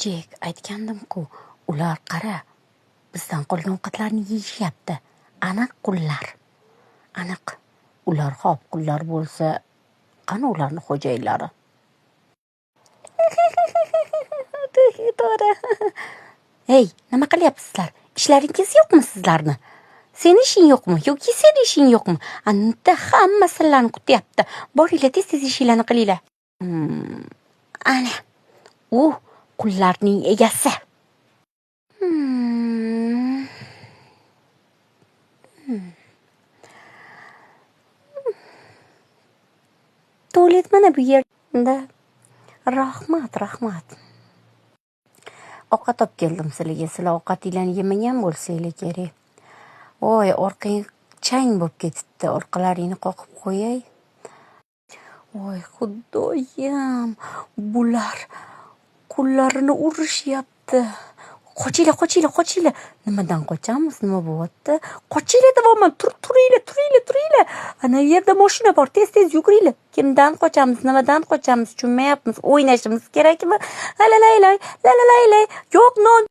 Jek, aytgandim-ku, ular qara, bizdan qolgan ovqatlarni yeyishyapti. Aniq qullar. Aniq. Ular hop qullar bo'lsa, qani ularni xo'jayinlari? To'g'ri. Ey, nima qilyapsizlar? Ishlaringiz yo'qmi sizlarni? Seni ishing yo'qmi yoki seni ishing yo'qmi? Anta hamma sizlarni kutyapti. Boringlar, tez-tez ishinglarni qilinglar. Ana, u qullarning egasi. Tualet mana bu yerda. Rahmat, rahmat. Ovqat olib keldim sizlarga. Sizlar ovqatinglarni yemagan bo'lsanglar kerak. Voy, orqang chang bo'lib ketibdi. Orqalaringni qoqib qo'yay. Voy, xudoyim, bular qullarini urishyapti. Qochinglar, qochinglar, qochinglar. Nimadan qochamiz? Nima bo'lyapti? Qochinglar deyapman. Turinglar, turinglar, turinglar. Ana yerda mashina bor. Tez-tez yuguringlar. Kimdan qochamiz? Nimadan qochamiz? Tushunmayapmiz. O'ynashimiz kerakmi? La la la la la la la. Yo'q, non.